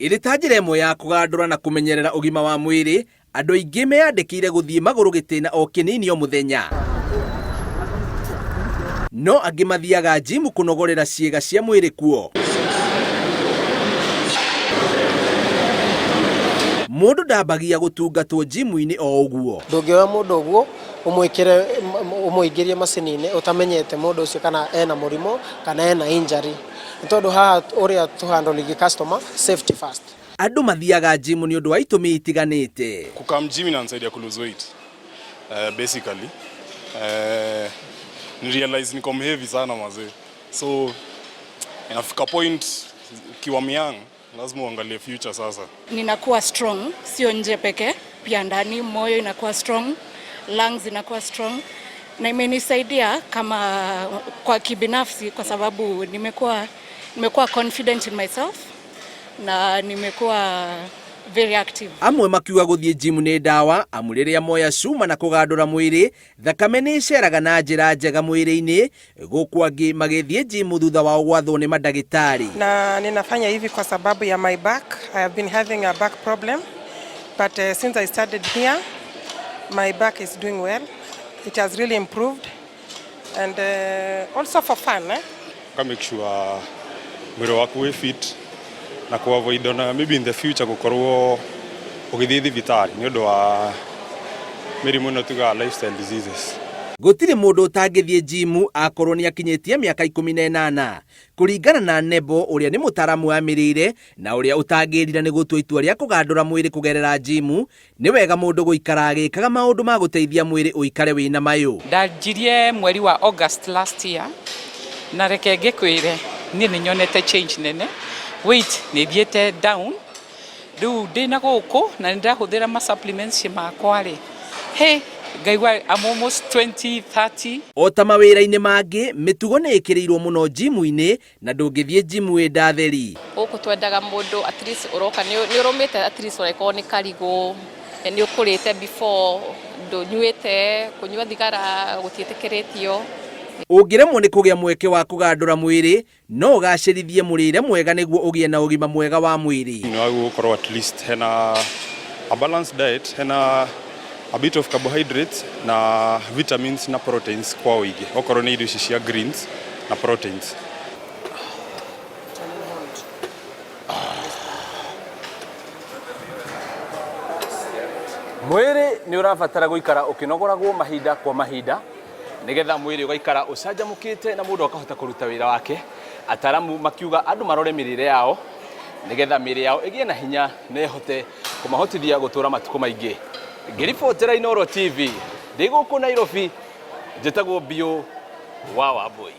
Ĩrĩ ta njĩra ĩmwe ya kũgandũra na kũmenyerera ũgima wa mwĩrĩ, andũ aingĩ meyandĩkĩire gũthiĩ magũrũ gĩtĩna o kĩnini o mũthenya. No angĩ mathiaga njimu kũnogorera ciĩga cia mwĩrĩ kuo. Mũndũ ndambagia gũtungatwo njimu-inĩ o ũguo. Ndũngĩoya mũndũ ũguo ũmwĩkĩre ũmũingĩrie macini-inĩ ũtamenyete mũndũ ũcio kana ena mũrimũ kana ena injury. Nĩ tondũ haha ũrĩa tũ handle customer safety first. Andũ mathiaga njimu nĩ ũndũ wa itũmi itiganĩte. Kukam gym inanisaidia ku lose weight basically ni realize niko heavy sana mazee, so inafika point ukiwa young lazima uangalie future sasa. Ninakuwa strong, sio nje peke, pia ndani, moyo inakuwa strong, lungs inakuwa strong na imenisaidia kama kwa kibinafsi kwa sababu nimekuwa confident in myself na nimekuwa very active. Amwe makiuga gũthiĩ njimu nĩ ndawa amu rĩrĩa moya cuma na kũgandũra mwĩrĩ thakame nĩ ĩceraga na njĩra njega mwĩrĩ-inĩ, gũkũ angĩ magĩthiĩ njimu thutha wao gwathwo nĩ mandagĩtarĩ. Na ninafanya hivi kwa sababu ya my back. I have been having a back problem, but since I started here, my back is doing well. It has really improved, and also for fun. Eh? Ka make sure mwĩrĩ waku wĩ fit na ku avoid ona maybe in the future gukorwo ũgĩthiĩ thibitarĩ nĩ ũndũ wa mĩrimũ ĩno tugaga lifestyle diseases. Gũtirĩ mũndũ ũtangĩthiĩ njimu akorwo nĩ akinyĩtie mĩaka 18. Kũringana na Nebo ũrĩa nĩ mũtaaramu wa mĩrĩre na ũrĩa ũtangĩrira nĩ gũtua itua rĩa kũgandũra mwĩrĩ kũgerera njimu, nĩ wega mũndũ gũikara agĩkaga maũndũ ma gũteithia mwĩrĩ ũikare wĩna mayũ. Ndanjirie mweri wa August last year na reke ngĩkwĩre niĩ nĩ nyonete change nene, weight nĩ ĩthiĩte down, rĩu ndĩna gũkũ na nĩ ndĩrahũthĩra ma supplements makwa rĩ, hey, ngaigua I'm almost 20 30. O ta mawĩra-inĩ mangĩ, mĩtugo nĩ ĩkĩrĩirwo mũno njimu-inĩ na ndũngĩthiĩ njimu wĩ ndatheri. Gũkũ twendaga mũndũ at least ũroka nĩ ũrũmĩte at least ũreko nĩ karigũ, nĩ ũkũrĩte before, ndũnyuĩte, kũnyua thigara gũtiĩtĩkĩrĩtio. Ũngĩremwo nĩ kũgĩa mweke wa kũgandũra mwĩrĩ, no ũgacĩrithie mũrĩre mwega nĩguo ũgĩe na ũgima mwega wa mwĩrĩ. Nĩ wagĩrĩirwo gũkorwo at least hena a balanced diet, hena a bit of carbohydrates na vitamins na proteins kwa ũingĩ, okorwo nĩ irio ici cia greens na proteins. Mwĩrĩ nĩ ũrabatara gũikara ũkĩnogoragwo mahinda kwa mahinda nĩgetha mwĩrĩ ũgaikara ũcanjamũkĩte na mũndũ akahota kũruta wĩra wake. Ataramu makiuga andũ marore mĩrĩre yao nĩgetha mĩrĩ yao ĩgĩe na hinya na ĩhote kũmahotithia gũtũra matukũ maingĩ. Ngĩribotera Inooro TV ndĩ gũkũ Nairobi, njĩtagwo Biũ wa Wambui.